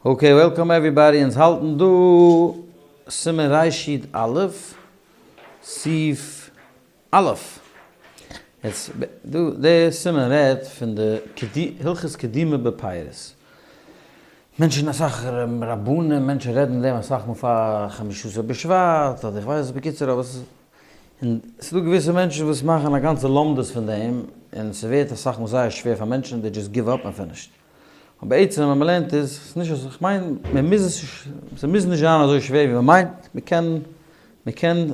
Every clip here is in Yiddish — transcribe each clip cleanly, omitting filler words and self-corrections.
Okay welcome everybody, אונז האלטן דא סימן רי"א, סעיף א'. יעצט דא די סימן רעדט פון די הלכות קדימה בפירות. מענטשן אסאך רבנים מענטשן רעדן דעם אסאך מאל פאר חמשה עשר בשבט אדער איך ווייס בקיצור אבער ס'איז און ס'דא געוויסע מענטשן וואס מאכן א גאנצע לומדות פון דעם און ס'ווערט אסאך מאל זייער שווער פאר מענטשן they just give up און finished. אבער בעצם ווען מ'לערנט איז עס נישט אזוי, כ'מיין מ'מוז עס נישט, ס'מוז נישט זיין אזוי שווער ווי מ'מיינט, מ'קען מ'קען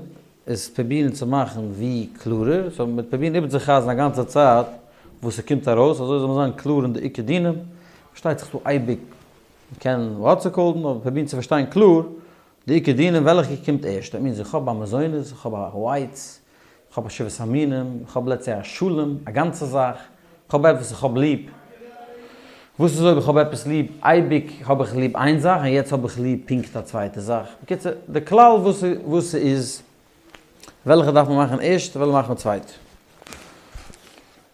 עס פרובירן צו מאכן ווי קלארער, so מ'וועט פרובירן איבערצוחזר'ן א גאנצע צייט וואס ס'קומט ארויס, אזוי זאל מען זיין קלאר אין די עיקר דינים, פארשטייט זיך ס'דא אייביג מ'קען what's it called ן, אבער פרובירן צו פארשטיין קלאר די עיקר דינים וועלכע קומט ערשט, that means איך האב א מזונות, איך האב א העץ, איך האב א שבעת המינים, איך האב let's say א שלום, א גאנצע זאך, איך האב עפעס איך האב ליב. וואס איז אויב איך האב עפעס ליב, אייביג האב איך ליב איין זאך און יעצט האב איך ליב פונקט א צווייטע זאך. בקיצור, די כלל וואס וואס ס'איז, וועלכע דארף מען מאכן ערשט, וועלכע מאכט מען צווייט.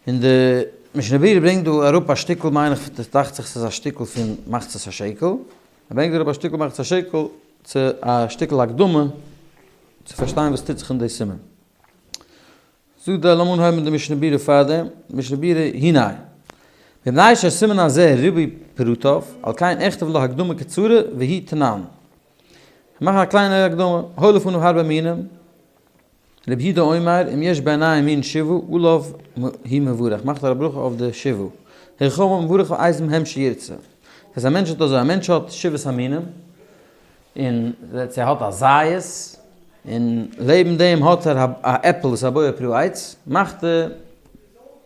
און די משנה ברורה ברענגט דא אראפ א שטיקל מיין איך, דאכט זיך ס'איז א שטיקל פון מחצית השקל, ער ברענגט אראפ א שטיקל מחצית השקל צו א שטיקל הקדמה צו פארשטיין וואס טוט זיך אין די סימן. זאגט דער לאמיר אנהויבן מיט די משנה ברורה פארדעם, משנה ברורה הנה, מפני שהסימן הזה ריבוי פרטיו, על כן אכתוב לו הקדמה קצרה והיא תנן. כ'מאך א קליינע הקדמה, היו לפניו הרבה מינים, רבי יהודה אומר אם יש בעיניהם מין שבעה עליו הוא מברך, מאכט ער א ברכה אויף די שבעה, החכמים מברך איזה מהם שירצה. דאס הייסט א מענטש האט אזוי, א מענטש האט שבעת המינים, און let's say ער האט א זית, און לעבן דעם האט ער א עפל וואס איז א בורא פרי העץ, מאכט ער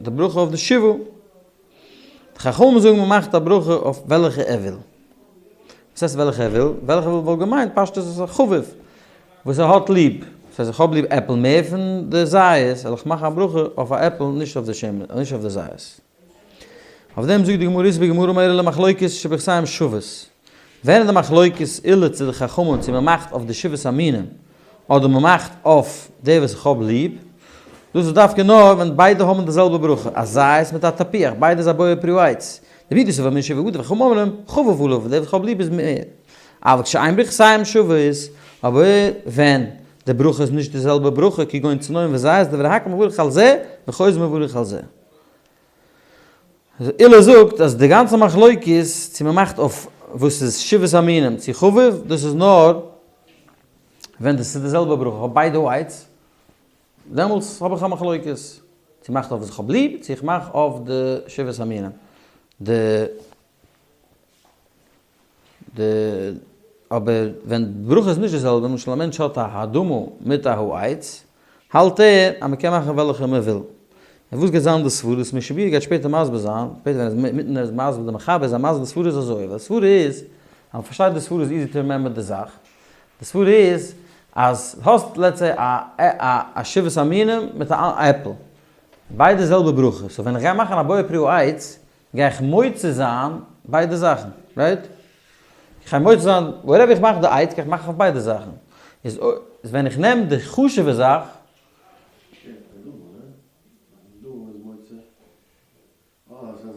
די ברכה אויף די שבעה. די חכמים זאגן מען מאכט א ברכה אויף וועלכע ער וויל. וואס הייסט וועלכע ער וויל? וועלכע ער וויל וואלט געמיינט פשטות איז א חביב וואס ער האט ליב. דאס הייסט איך האב ליב עפל מער פון די זית, זאל איך מאכן א ברכה אויף א עפל נישט אויף די שמן, נישט אויף די זית. אויף דעם זאגט די גמרא איז בגמרא מאלה למחלוקת שברכותיהם שוות. ווען איז די מחלוקת עולה צו די חכמים צו מען מאכט אויף די שבעת המינים אדער מען מאכט אויף די וואס איך האב ליב, דאס איז דווקא נאר ווען ביידע האבן די זעלבע ברכה, א זית מיט א תפוח, ביידע איז א בורא פרי העץ, רבי יהודה סבר מין שבעה עדיף וחכמים אומרים חביב עליו, די וואס איך האב ליב איז מער, אבל כשאין ברכותיהם שוות, אבער ווען די ברכה איז נישט די זעלבע ברכה כגון צנון וזית דברי הכל מברך על זה וחוזר מברך על זה. עולא זאגט אז די גאנצע מחלוקת צו מען מאכט אויף וואס איז שבעת המינים צו חביב דאס איז נאר ווען דאס איז די זעלבע ברכה, איך האב ביידע העץ, דעמאלטס האב איך א מחלוקת צו מאכט אויף וואס איך האב ליב צו איך מאך אויף די שבעת המינים. די די אבער ווען די ברכה איז נישט די זעלבע, למשל א מענטש האט א האדמה מיט א העץ, האלט ער אז מען קען מאכן וועלכע מען וויל. און וואס גייט זיין די סברה? דאס משנה ברורה גייט שפעטער מסביר זיין, שפעטער ווען ער איז מיטן ער איז מסביר די מחבר איז ער מסביר די סברה איז אזוי, ווייל די סברה איז, אז מען פארשטייט די סברה איז easy to remember די זאך, די סברה איז אז האסט let's say א א א שבעת המינים מיט א עפל, ביידע זעלבע ברכה, so ווען איך גיי מאכן א בורא פרי העץ, גיי איך מוציא זיין ביידע זאכן, right? איך גיי מוציא זיין, whatever איך מאך די העץ, גיי איך מאכן אויף ביידע זאכן. איז ווען איך נעם די חשוב'ע זאך.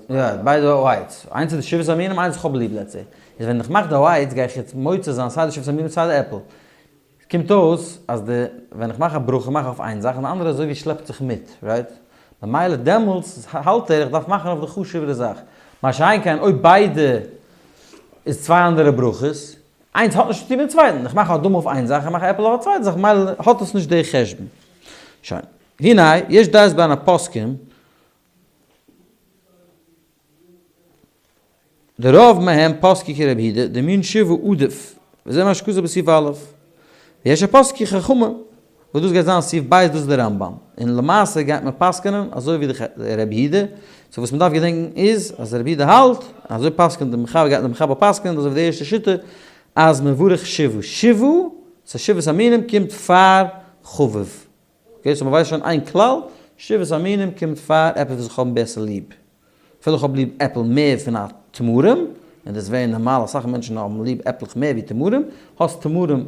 יא, ביידע העץ. איינס איז די שבעת המינים, איינס איך האב ליב let's say. איז ווען איך מאך די העץ גיי איך יעצט מוציא זיין סיי די שבעת המינים סיי די עפל. קומט אויס אז די ווען איך מאך א ברכה מאך איך אויף איין זאך און די אנדערע אזוי ווי שלעפט זיך מיט, right? ממילא דעמאלטס האלט ער איך דארף מאכן אויף די חשוב'ערע זאך. מה שאין כן אויב ביידע איז צוויי אנדערע ברכות, איינס האט נישט צוטון מיטן צווייטן, איך מאך אדמה אויף איין זאך איך מאך עפל אויף א צווייטע זאך ממילא האט עס נישט די חשבון. שוין. הנה, יש דעות בין הפוסקים דרוב מהם פסקו כרבי יהודה, דמין שבעה עדיף, וזה מה שכתוב בסעיף א', ויש הפוסקים כחכמים, וואס דאס גייט זיין סעיף ב' דאס איז די רמב"ם, און למעשה גייט מען פסק'נען אזוי ווי די רבי יהודה, so וואס מען דארף געדענקן איז אז רבי יהודה האלט, אזוי פסק'נט די מחבר, גייט די מחבר פסק'נען אזוי ווי די ערשטע שיטה, אז מברך שבעה, שבעה, ס'איז שבעת המינים קומט פאר חביב. Okay, so מ'ווייסט שוין איין כלל, שבעת המינים קומט פאר עפעס וואס איך האב בעסער ליב. אפילו איך האב ליב עפל מער פון א תמרים, און דאס ווערן נארמאל אסאך מענטשן האבן ליב עפלעך מער ווי תמרים, האסט תמרים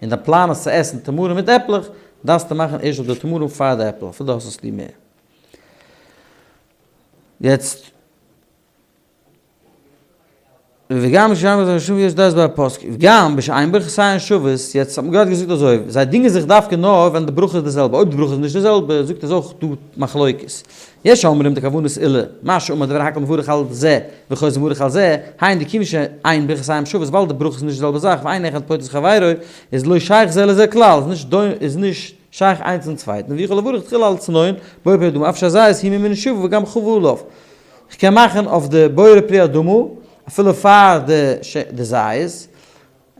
און די פלאן איז צו עסן תמרים מיט עפלעך, דארפסטו מאכן ערשט אויף די תמרים פאר די עפל, אפילו דו האסט עס ליב מער. יעצט. וגם שם איז שוב יש דעת בהפוסקים, וגם בשאין ברכותיהן שוות, יעצט האט מען גראדע געזאגט אזוי, זיי דינגען זיך דווקא נאר ווען די ברכה איז די זעלבע, אויב די ברכה איז נישט די זעלבע, זאגט איז אויך דא מחלוקת. יש אומרים דכוונת עולא, מה שאמר דברי הכל מברך על זה וחוזר מברך על זה, היינו דכיוון שאין ברכותיהן שוות ווייל די ברכה איז נישט די זעלבע זאך ואין אחד פותר את חברו, איז לא שייך זה לזה כלל, איז נישט שייך איינס צום צווייטן, ויכול לברך תחילה על צנון, בורא פרי האדמה, אף שהזית הוא ממין שבעה וגם חביב עליו. איך קען מאכן אויף די בורא פרי האדמה אפילו פאר די זית,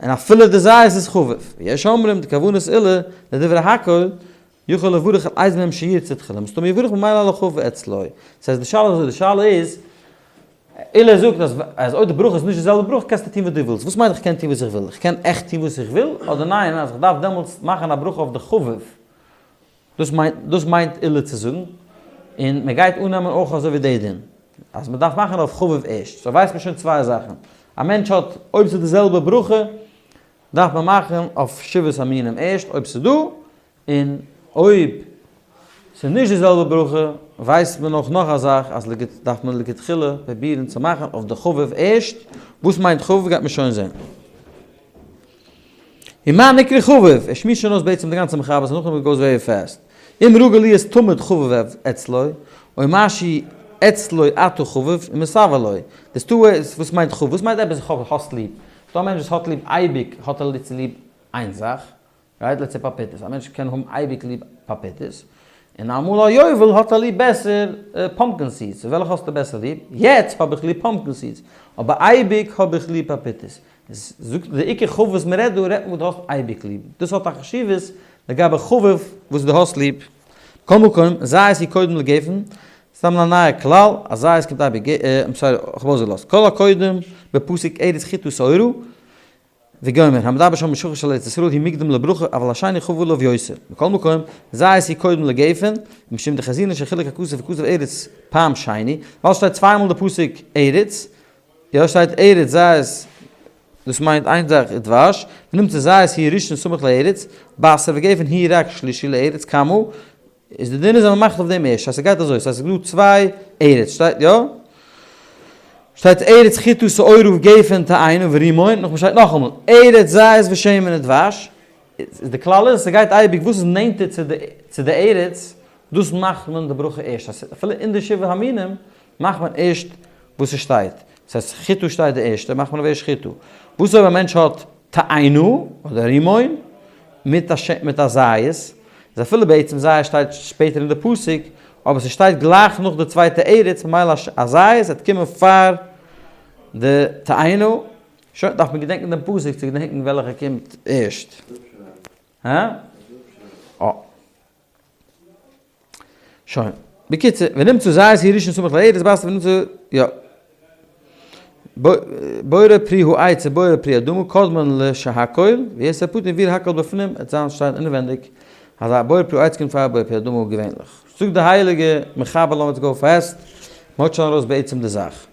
און אפילו די זית איז חביב. ויש אומרים דכוונת עולא לדברי הכל, יכול לברך על איזה מהם שירצה תחילה, מסתמא יברך ממילא על החביב אצלו. דאס הייסט די שאלה איז אזוי, די שאלה איז, עולא זאגט אז אז אויב די ברכה איז נישט די זעלבע ברכה קענסטו טון וואס דו ווילסט. וואס מיינט איך קען טון וואס איך וויל? איך קען עכט טון וואס איך וויל? אדער ניין אז איך דארף דעמאלטס מאכן א ברכה אויף די חביב? דאס מיינט דאס מיינט עולא צו זאגן, און מען גייט אננעמען אויך אזוי ווי די דין, אז מען דארף מאכן אויף חביב ערשט, so ווייסט מען שוין צוויי זאכן, א מענטש האט, אויב ס'איז די זעלבע ברכה, דארף מען מאכן אויף שבעת המינים ערשט אויב ס'איז דא, און אויב ס'איז נישט די זעלבע ברכה, ווייסט מען אויך נאך א זאך, אז דארף מען לכתחילה פרובירן צו מאכן אויף די חביב ערשט, וואס מיינט חביב גייט מען שוין זען. ומה נקרא חביב? ער שמועסט שוין אויס בעצם די גאנצע מחבר, סאו נאכדעם goes very fast. אם רגיל להיות תמיד חביב אצלו, או משהו אצלו עתה חביב, ומתאוה לו. דאס תאוה איז וואס מיינט חביב? וואס מיינט עפעס איך האב האסט ליב? ס'דא א מענטש וואס האט ליב אייביג האט ער ליב איין זאך, right? Let's say פאפיטעס, א מענטש קען האבן אייביג ליב פאפיטעס, און אמאל א יובל האט ער ליב בעסער pumpkin seeds, וועלכע האסטו בעסער ליב? יעצט האב איך ליב pumpkin seeds, אבער אייביג האב איך ליב פאפיטעס. זאגט די עיקר חביב וואס מען רעדט דא רעדט מען וואס דו האסט אייביג ליב, דאס האט א חשיבות לגבי חביב וואס דו האסט ליב. מכל מקום, זית הוא קודם לגפן, סתם א נייע כלל אז זית קומט אייביג, I'm sorry איך האב אויסגעלאזט, כל הקודם בפסוק ארץ חיטה ושעורה, וגומר, המדבר שם בשכר של ארץ ישראל הוא מוקדם לברכה אבל השני חביב עליו יותר. מכל מקום, זית הוא קודם לגפן, משום דחזינן שחילק הכתוב וכתב ארץ פעם שני, ווייל שטייט צוויי מאל די פסוק ארץ, יא שטייט ארץ זית, דאס מיינט איין זאך ודבש, ונמצא זית הוא ראשון סמוך לארץ, בשר וגפן הוא רק שלישי לארץ כמה, איז די דין איז אז מ'מאכט אויף דעם ערשט, אז ס'גייט אזוי, ס'הייסט ס'איז דא צוויי ארץ, שטייט יא? שטייט ארץ חיטה שעורה וגפן תאנה ורימון, נאכדעם שטייט נאכאמאל ארץ זית ושמן ודבש, איז די כלל איז ס'גייט אייביג וואס איז נענטער צו די צו די ארץ, דאס מאכט מען די ברכה ערשט, אפילו אין די שבעה המינים מאכט מען ערשט וואס ס'שטייט, דאס הייסט חיטה שטייט די ערשטע מאכט מען אויף ערשט חיטה, וואס אויב א מענטש האט תאנה אדער רימון מיט א מיט א זית, איז אפילו בעצם זית שטייט שפעטער אין די פסוק, אבער ס'שטייט גלייך נאך די צווייטע ארץ ממילא א זית וועט קומען פאר די תאנה, שוין דארף מען געדענקן דעם פסוק צו געדענקן וועלכע קומט ערשט. הא? אה. שוין. בקיצור, ונמצא זית הוא ראשון סמוך לארץ בשר ונמצא, יא. בורא פרי העץ ובורא פרי האדמה קודמין לשהכל, ויש הפטור וירא הכל בפנים, עט זיין שטיין אינעווענדיג, אז א בורא פרי העץ קומט פאר בורא פרי האדמה געווענליך. זאגט די הייליגע מחבר לאמיר go fast, מ'האט שוין ארויס בעצם די זאך.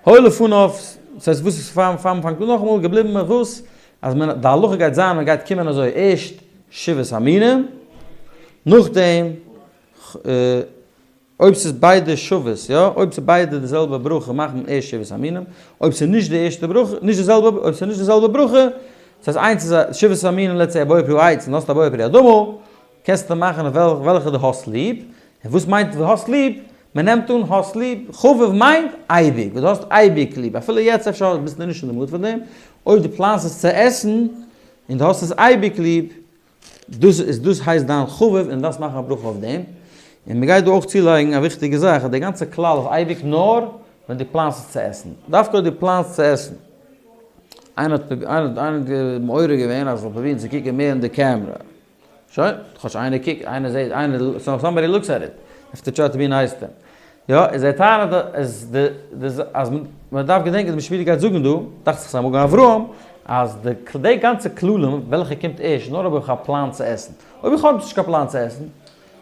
היה לפניו, ס'הייסט וואס איז פאר פאר מ'פאנגט אן נאכאמאל, געבליבן מיט וואס? אז מען די הלכה גייט זיין מען גייט קומען אזוי ערשט שבעת המינים, נאכדעם אויב ס'איז ביידע שוות, יא, אויב ס'איז ביידע די זעלבע ברכה מאכט מען ערשט שבעת המינים, אויב ס'איז נישט די ערשטע ברכה, נישט די זעלבע, אויב ס'איז נישט די זעלבע ברכה, דאס הייסט איינס איז א שבעת המינים let's say א בורא פרי העץ און האסט א בורא פרי האדמה, קענסטו מאכן וועלכע דו האסט ליב, און וואס מיינט האסט ליב? מען נעמט אן האסט ליב, חביב מיינט אייביג, וואס דו האסט אייביג ליב, אפילו יעצט אפשר ביסטו נישט אין די mood פאר דעם, אויב דו פלאנסט עס צו עסן, און דו האסט עס אייביג ליב, דאס איז דאס הייסט דיין חביב און דארפסט מאכן א ברכה אויף דעם, און מען גייט דא אויך צולייגן א וויכטיגע זאך אז די גאנצע כלל איז אייביג נאר ווען דו פלאנסט עס צו עסן, דווקא אויב דו פלאנסט צו עסן. איינער האט איינער האט מעורר געווען אז איך זאל פרובירן צו קוקן מער אין די קעמרע. שוין, כאטש איינער קוקט, איינער זעט, איינער, somebody looks at it, have to try to be nice to יא, איז ער טענה'ט אז די די אז מען דארף געדענקען די משפיע גייט זאגן דא, דאכט זיך ס'איז א מגן אברהם, אז די די גאנצע כללים וועלכע קומט ערשט נאר אויב איך האב א פלאן צו עסן, אויב איך האב נישט קיין פלאן צו עסן,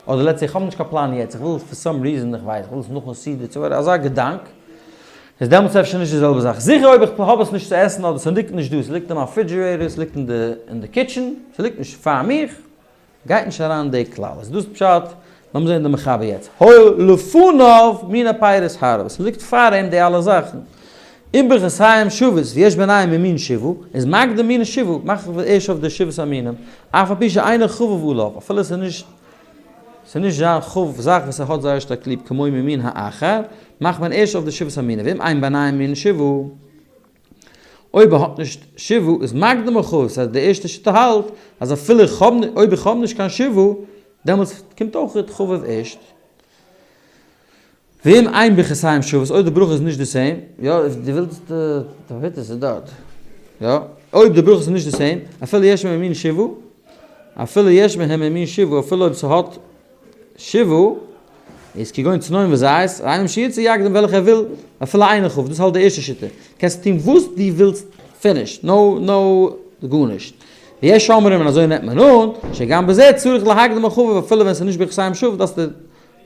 אדער let's say איך האב נישט קיין פלאן יעצט, איך וויל for some reason, איך ווייס, איך וויל עס נאכן סעודה צו וואטעווער, אזא געדאנק, איז דעמאלטס אפשר נישט די זעלבע זאך. זיכער אויב איך האב עס נישט צו עסן אדער ס'ליגט נישט דא, ס'ליגט אין מיין refrigerator, ס'ליגט אין די אין די kitchen, ס'ליגט נישט פאר מיך, גייט נישט אריין די כלל. איז דאס פשט? לאמיר זען די מחבר יעצט. היה לפניו מיני פירות הרבה, ס'ליגט פאר אים די אלע זאכן. אם ברכותיהם שוות ויש ביניהם ממין שבעה, איז מקדים מין שבעה, מאך איך ערשט אויף די שבעת המינים, אף על פי שאינו חביב עליו, אפילו עס איז נישט ס'איז נישט זיין חביב זאך וואס ער האט זייער שטארק ליב כמו ממין האחר, מאכט מען ערשט אויף די שבעת המינים, ואם אין ביניהם מין שבעה, אויב ער האט נישט שבעה איז מקדים החביב, ס'הייסט די ערשטע שיטה האלט אז אפילו איך האב אויב איך האב נישט קיין שבעה, דעמאלטס קומט אויך חביב ערשט. ואם אין ברכותיהם שוות, אויב די ברכה איז נישט די same, יא, דו ווילסט די פאפיטעס איז דארט, יא, אויב די ברכה איז נישט די same, אפילו יש מהם ממין שבעה, אפילו יש מהם ממין שבעה, אפילו אויב ס'האט שבעה, איז כגון צנון וזית, איינעם שירצה יקדים וועלכע ער וויל, אפילו אינו חביב, דאס האלט די ערשטע שיטה, קענסט טון וואס דו ווילסט finish, no no גארנישט. ויש אומרים און אזוי נעמט מען אן, שגם בזה צריך להקדים החביב אפילו ווען ס'איז נישט ברכותיהם שוות דארפסטו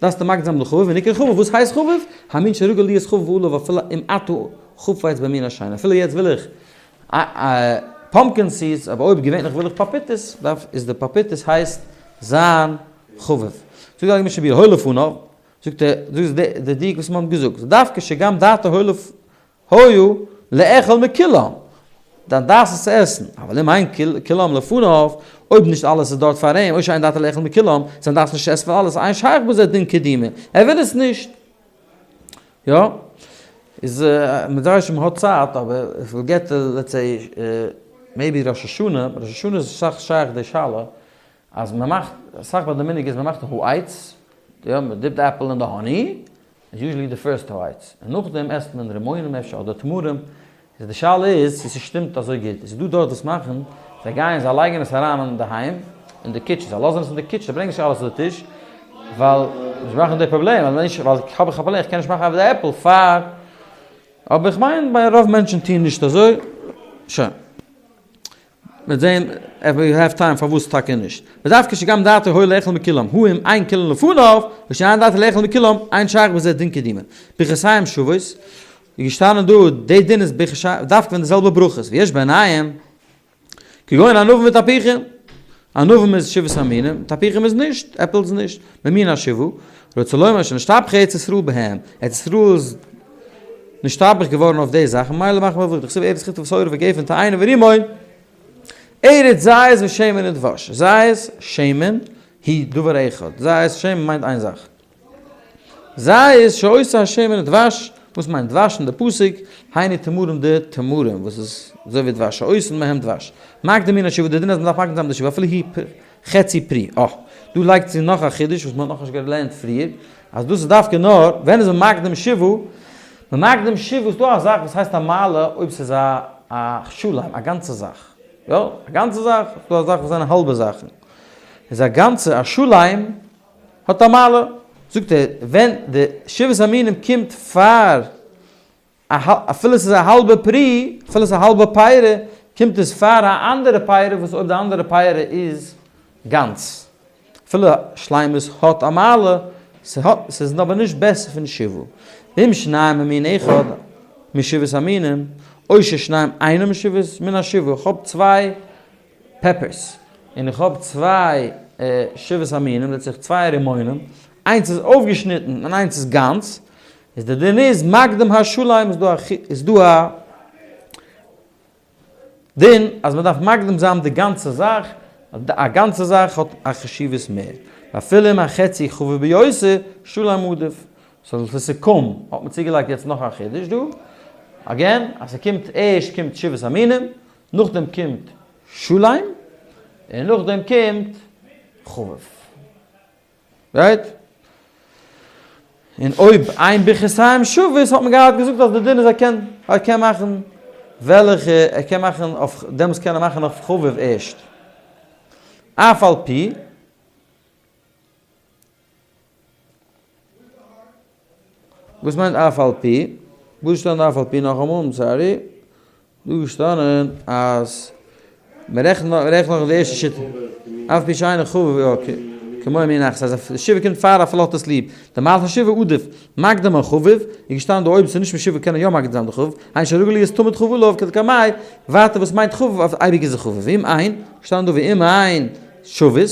דארפסטו מקדים זיין לחביב ונקרא חביב, וואס הייסט חביב? המין שרגיל להיות חביב עליו אפילו אם עתה חפץ במין השני, אפילו יעצט וויל איך pumpkin seeds, אבער אויב געווענליך וויל איך פאפיטעס, דארף איז די פאפיטעס הייסט זיין חביב. זאגט די הייליגע משנה ברורה היה לפניו, זאגט ער, דאס איז די דיוק וואס מיר האבן געזאגט, דווקא שגם דעתו היה היו לאכול מכולם, דיין דעת איז צו עסן, אבל אם אין כולם לפניו, אויב נישט אלעס איז דארט פאר אים, או שאין דעתו לאכול מכולם, זיין דעת נישט צו עסן פון אלעס, אין שייך בזה דין קדימה, ער וויל עס נישט. יא, איז מדרש מען האט צייט, אבער איך וויל get let's say maybe ראש השנה, ראש השנה איז אסאך שייך די שאלה, אז מען מאכט, אסאך ביי די מנהג איז מען מאכט העץ, יא, מען dip ט עפל אין די honey, איז usually די first העץ, און נאכדעם עסט מען רימונים אפשר אדער תמרים, איז די שאלה איז צו ס'שטימט אזוי גוט, עס איז דא דארט וואס מאכן, זיי גייען זיי לייגן עס אריין אינדערהיים אין די kitchen, זיי לאזן עס אין די kitchen, זיי ברענגען נישט אלעס צו די טיש, ווייל נישט מאכן די פראבלעם, ווייל נישט ווייל האב איך א פראבלעם איך קען נישט מאכן אויף די עפל פאר, אבער איך מיין ביי רוב מענטשן טוען נישט אזוי, שוין. מ'וועט זעהן if we have time פארוואס טאקע נישט. ודווקא שגם דעתו היה לאכול מכולם, הא אם אין כולן לפניו, ושאין דעתו לאכול מכולם, אין שייך בזה דין קדימה. ברכותיהם שוות, איז געשטאנען דא, די דין איז דווקא ווען די זעלבע ברכות, ויש ביניהם, כגון ענבים ותפוחים, ענבים איז שבעת המינים, תפוחים איז נישט, עפל איז נישט, ממין השבעה, רוצה לומר שנשתבחה ארץ ישראל בהם, ארץ ישראל איז נשתבח געווארן אויף די זאכן, מילא מאכן מיר דכתיב ארץ חיטה ושעורה וגפן תאנה ורימון, ארץ זית ושמן ודבש, זית, שמן, היא דבר אחד, זית, שמן מיינט איין זאך. זית שעושה השמן ודבש, וואס מיינט דבש אין די פסוק, היינו תמרים די תמרים וואס איז אזוי ווי דבש, שעושין מהם דבש. מקדימין השבעה, די דין אז מ'דארף מקדים זיין די שבעה אפילו היא חצי פרי. אה, דא לייגט זי נאך א חידוש וואס מ'האט נאכנישט געלערנט פריער, אז דאס איז דווקא נאר ווען איז מען מקדים שבעה, מען מקדים שבעה איז דא א זאך וואס הייסט א מעלה אויב ס'איז א א שלם, א גאנצע זאך. יא, א גאנצע זאך, ס'איז דא א זאך וואס זענען האלבע זאכן. איז א גאנצע, א שלם האט א מעלה. זאגט ער, ווען די שבעת המינים קומט פאר אפילו ס'איז א האלבע פרי, אפילו ס'איז א האלבע פירה, קומט עס פאר א אנדערע פירה וואס אויב די אנדערע פירה איז גאנץ. אפילו שלימות האט א מעלה, ס'האט, ס'איז אבער נישט בעסער פון שבעה. ואם שניים ממין אחד משבעת המינים, או ששניים אינם משבעת מן השבעה, איך האב צוויי peppers, און איך האב צוויי שבעת המינים, דאס איז צוויי רימונים, איינס איז אויפגעשניטן און איינס איז גאנץ, איז די דין איז מקדים השלם איז דא א איז דא א דין אז מען דארף מקדים זיין די גאנצע זאך, א גאנצע זאך האט א חשיבות מער, ואפילו אם החצי חביב ביותר, שלם עדיף. so לסיכום האט מען צוגעלייגט יעצט נאך א חידוש דא, again אז ס'קומט ערשט קומט שבעת המינים, נאכדעם קומט שלם, און נאכדעם קומט חביב. right? און אויב אין ברכותיהם שוות האט מען געהאט געזאגט אז די דין איז ער קען ער קען מאכן וועלכע ער קען מאכן אויף דעמאלטס קען ער מאכן אויף חביב ערשט. אף על פי וואס מיינט אף על פי? וואו איז געשטאנען אף על פי נאכאמאל? I'm sorry. דא איז געשטאנען אז מען רעכנט נאך רעכנט נאך די ערשטע שיטה. אף פי שאינו חביב okay. כמו מין אחת אז די שבעה קומט פאר אפילו האט עס ליב. די מעלת השבעה עדיף. מקדים החביב. איז געשטאנען דא אויב עס איז נישט משבעה קען ער יא מקדים זיין די חביב. היינו שהרגיל להיות תמיד חביב עליו כדלקמאי. ווייטער וואס מיינט חביב אויף אייביג איז ער חביב. ואם אין. געשטאנען דא ואם אין שוות.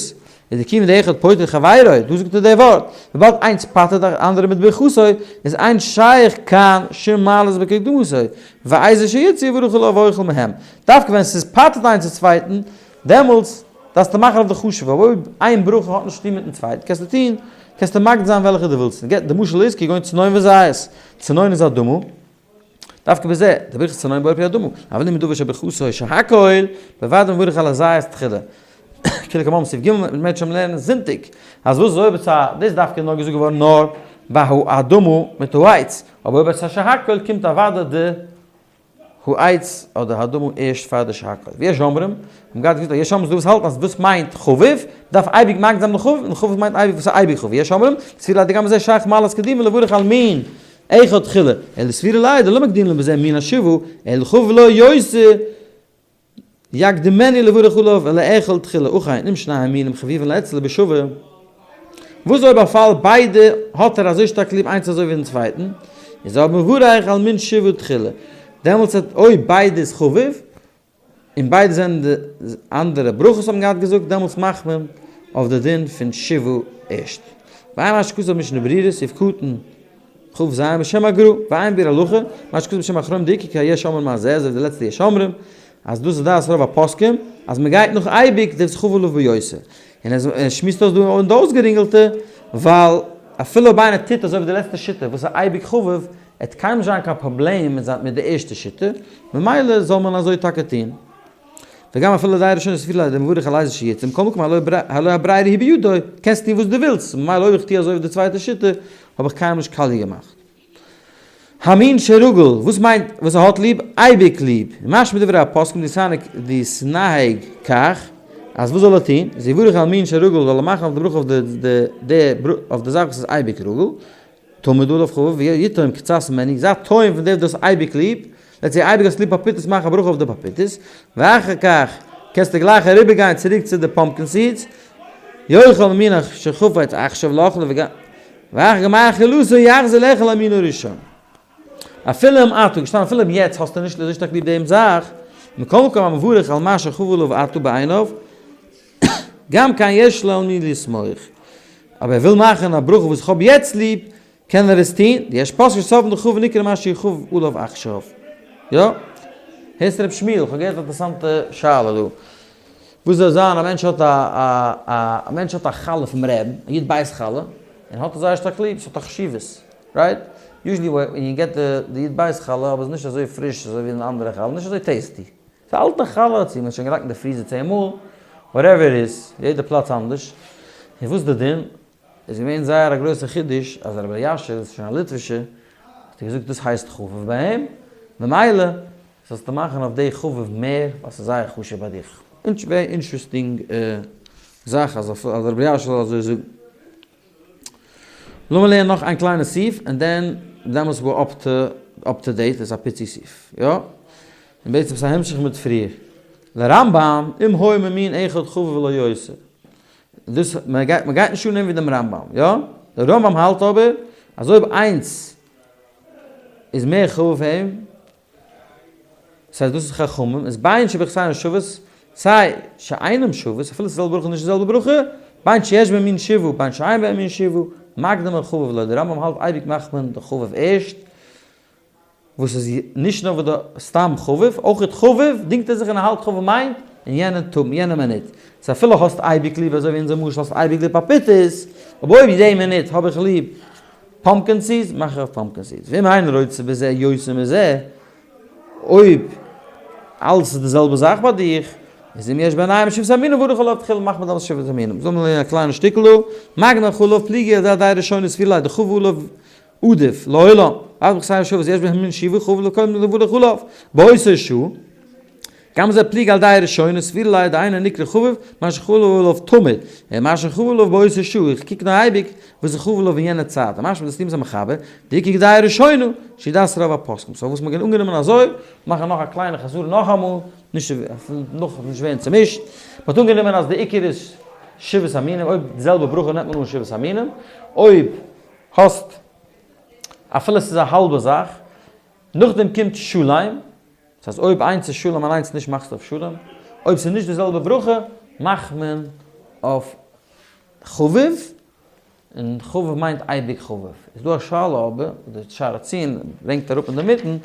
איז דכיון דאחד פוטר חברו, דא זאגט ער די ווארט, וויבאלד איינס פטר'ט די אנדערע מיט ברכתו, איז אין שייך קיין שום מעלות בקדמותו, ואיזה שיצא יברך עליו ואוכל מהם. דווקא ווען ס'איז פטר'ט איינס די צווייטן, דעמאלטס דארפסטו מאכן אויף די חשוב'ע, אבער אויב איין ברכה האט נישט צוטון מיטן צווייטן, קענסטו טון, קענסטו מקדים זיין וועלכע דו ווילסט. די משל איז כגון צנון וזית, צנון איז אדמה, דווקא בזה, די ברכת צנון בורא פרי אדמה, אבל אם מדבר שברכתו שהכל, בוודאי מברך על הזית תחילה. כלקמן סעיף ג' מ'וועט שוין לערנען זונטאג, אז וואס איז אויב עס א, דאס דווקא איז נאר געזאגט געווארן נאר ביי האדמה מיט העץ, אבער אויב עס א שהכל קומט אוודאי די העץ אדער האדמה ערשט פאר די שהכל. ויש אומרים, האבן געהאט געזאגט אז יש אומרים ס'דא וואס האלטן אז וואס מיינט חביב, מ'דארף אייביג מקדים זיין די חביב, און חביב מיינט אייביג וואס איז אייביג חביב. יש אומרים, סבירא ליה דגם בזה שייך מעלת קדימה לברך על מין אחד תחילה, אלא סבירא ליה דלא מקדימין בזה מין השבעה, אלא חביב עליה יותר יקדימנו לברך עליו ולאכול תחילה, אכן, אם שני המינים חביבין אצלו בשווה, וואס אויב א פאל ביידע האט ער אזוי שטארק ליב איינס אזוי ווי דעם צווייטן, איז אויב מברך על מין שבעה תחילה, דעמאלטס האט אויב ביידע איז חביב, און ביידע זענען די אנדערע ברכות האבן געהאט געזאגט, דעמאלטס מאכט מען אויף די דין פון שבעה ערשט. ועיין מה שכתב משנה ברורה, סעיף קטן כ"ז בשם הגר"א, ועיין ביאור הלכה, מה שכתב בשם האחרונים דאיכא כיש אומרים הזה, אזוי ווי די לעצטע יש אומרים, אז דאס איז דעת רוב הפוסקים, אז מען גייט נאך אייביג דער חביב עליו ביותר. און ער שמועסט אויס דא אין די אויסגערינגעלטע, ווייל אפילו אויב איינער טוט אזוי ווי די לעצטע שיטה וואס איז אייביג חביב, עט קיינמאל נישט זיין קיין פראבלעם מיט זיין מיט די ערשטע שיטה, ממילא זאל מען אזוי טאקע טון. וגם אפילו דיי ראשון איז אפילו די מברך על איזה שיטה, מכל מקום הלא הברירה היא בידו, קענסט טון וואס דו ווילסט, ממילא אויב איך טו אזוי ווי די צווייטע שיטה, האב איך קיינמאל נישט קאליע געמאכט. המין שרגל, וואס מיינט וואס ער האט ליב? אייביג ליב. משמע דברי הפוסקים דאיתנהג כך, אז וואס זאל ער טון? איז יברך על מין שרגיל זאל ער מאכן אויף די ברכה אויף די זאך וואס איז אייביג רגיל, תמיד עליו חביב ויטעום קצת ממנו, זיי טועם פון דעם וואס דו האסט אייביג ליב, לעטס סעי אייביג האסט ליב פאפיטעס מאך א ברכה אויף די פאפיטעס, ואחר כך קענסטו גלייך אריבער גיין צוריק צו די pumpkin seeds, יאכל ממין שחפץ עכשיו לאכלו ואחר גמר אכילתו יחזור לאכול המין הראשון. אפילו אם עתה, געשטאנען אפילו אם יעצט האסטו נישט אזוי שטארק ליב דעם זאך, מכל מקום המברך על מה שחביב עליו עתה בעיניו, גם כן יש לו על מי לסמוך. אבער ער וויל מאכן א ברכה וואס איך האב יעצט ליב, קען ער עס טון, יש פוסקים שסוברין דחביב נקרא מה שחביב עליו עכשיו. יא? הערסט ר' שמואל, איך האב געהערט א אינטערעסאנטע שאלה דא. וואס זאל זיין א מענטש האט א א א מענטש האט א חלה פון רבי'ן, א יוד בית חלה, און האט עס זייער שטארק ליב, ס'האט א חשיבות, right? Usually ווען you get די יוד בית חלה, אבער ס'איז נישט אזוי פריש אזוי ווי אן אנדערע חלה, נישט אזוי tasty. ס'איז א אלטע חלה, צו מ'האט שוין געלייגט אין די freezer צען מאל, whatever it is, יעדע פלאץ אנדערש. און וואס איז די דין? איז געווען זייער א גרויסע חידוש אז רבי אלישיב וואס איז שוין א ליטווישע האט ער געזאגט דאס הייסט חביב ביי אים, ממילא זאלסטו מאכן אויף די חביב מער ווייל ס'איז זייער חשוב ביי דיך. Very interesting זאך אז רבי אלישיב זאל אזוי זאגן. לאמיר לערנען נאך איין קליינע סעיף און then דעמאלטס we're up to date, עס איז א פיצי סעיף, יא? און בעצם ס'איז א המשך מיט פריער. לרמב"ם, אם היה ממין אחד חביב עליו יותר. דאס מען גייט מען גייט נישט אננעמען ווי דעם רמב"ם, יא? דער רמב"ם האלט אבער אז אויב איינס איז מער חביב אים, דאס הייסט דאס איז חכמים, איז בין שברכותיהן שוות, סיי שאינם שוות, אפילו ס'איז די זעלבע ברכה נישט די זעלבע ברכה, בין שיש בהם מין שבעה, בין שאין בהם מין שבעה, מקדים החביב עליו, דער רמב"ם האלט אייביג מאכט מען די חביב ערשט, וואס איז נישט נאר וואס די סתם חביב, אויך חביב דינגט ער זיך און ער האלט חביב מיינט אין יענע טאג אין יענע מינוט, סאו אפילו האסט אייביג ליב אזוי ווי אונזער משל האסט אייביג ליב פאפיטעס, אבער אויב די מינוט האב איך ליב pumpkin seeds מאך איך אויף pumpkin seeds, ואם אינו רוצה בזה יותר מזה, אויב אלעס איז די זעלבע זאך ביי דיך, איז אם יש ביניהם שבעת המינים מברך עליו תחילה מאכט מען דאמאלס שבעת המינים. זאל מען לערנען א קליינע שטיקל דא, מקדים החביב פליגי על דעה ראשונה סבירא ליה דחביב עליו עדיף לעולם, אף ברכותיהן שוות יש בהם מין שבעה חביב עליו קודם לברך עליו, באותו שעה, גם זה פליגי על דעה ראשונה סבירא ליה דאינו נקרא חביב, מה שחביב עליו תמיד, און מה שחביב עליו באותו שעה, איך קוק נאר אייביג וואס איז חביב עליו אין יענע צייט, משמע דאס סתימת המחבר, דאיכא כדעה ראשונה, שהיא דעת רוב הפוסקים, so וואס מ'האט אנגענומען אזוי, מאכן נאך א קליינע חזרה נאכאמאל, נישט נאך נישט ווערן צומישט, מ'האט אנגענומען אז די עיקר איז שבעת המינים, אויב די זעלבע ברכה נעמט מען אן שבעת המינים, אויב האסט אפילו ס'איז א האלבע זאך, נאכדעם קומט שלם, דאס הייסט אויב איינס איז שלם און איינס נישט מאכסטו אויף שלם, אויב ס'איז נישט די זעלבע ברכה מאכט מען אויף. חביב, און חביב מיינט אייביג חביב. איז דא א שאלה אבער, די שער הציון ברענגט אראפ אינדערמיטן,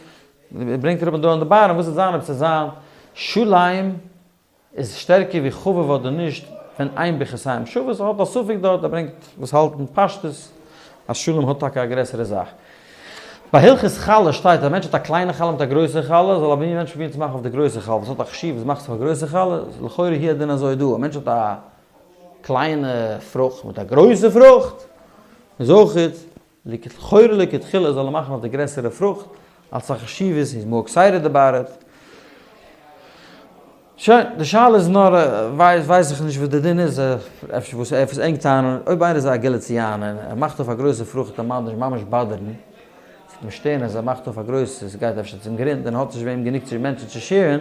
ברענגט אראפ דא אין די bottom, וואס וועט זיין אויב ס'וועט זיין שלם איז שטערקער ווי חביב אדער נישט ווען אין ברכותיהם שוות, ער האט א ספק דארט, ער ברענגט וואס האלטן פשטות אז שלם האט טאקע א גרעסערע זאך. ביי הלכות חלה שטייט אז א מענטש האט א קליינע חלה מיט א גרויסע חלה, זאל א מענטש פרובירן צו מאכן אויף די גרויסע חלה, וואס האט א חשיבות מאכט זיך אויף א גרויסע חלה, לכאורה הוא הדין אזוי דא, א מענטש האט א קליינע פרוכט מיט א גרויסע פרוכט, איז אויכעט לכאורה לכתחילה זאל ער מאכן אויף די גרעסערע פרוכט, אלס א חשיבות איז more excited about it. שוין, די שאלה איז נאר, ווייס איך נישט וואס די דין איז, אפשר וואס עפעס ענק טענה'ן, אויב איינער איז א גאליציאנער, ער מאכט אויף א גרויסע פרוכט און ממש ממש bother ן, ס'וועט אים שטערן אז ער מאכט אויף א גרויסע, ס'גייט אפשר צום גרונד און האט נישט וועם גענוג צו מענטשן צו share ן,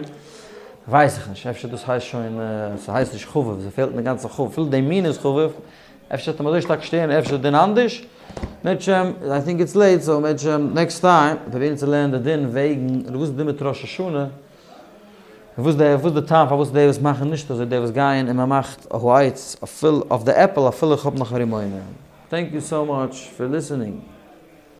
ווייס איך נישט, אפשר דאס הייסט שוין, ס'הייסט נישט חביב, ס'פעלט אין די גאנצע חביב, אפילו די מין איז חביב, אפשר וועט אים אזוי שטארק שטערן, אפשר דין אנדערש, מערטשעם, I think it's late, so מערטשעם next time פרובירן צו לערנען די דין וועגן, וואס איז די דין מיט ראש השנה, און וואס די וואס די טעם פארוואס די וואס מאכן נישט אזוי די וואס גייען און מען מאכט העץ אפילו אויף די עפל אפילו איך האב נאך א רימונים. Thank you so much for listening.